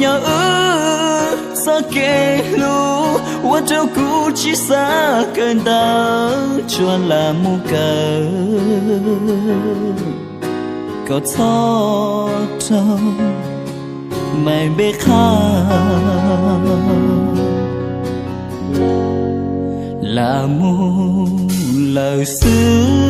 Yog wb txoj kev hlub ua rau kuv tsis xav kawm ntawv, tsuas lam mus kawm kom txhob raug me npe qha. Lam mus lawm xwb.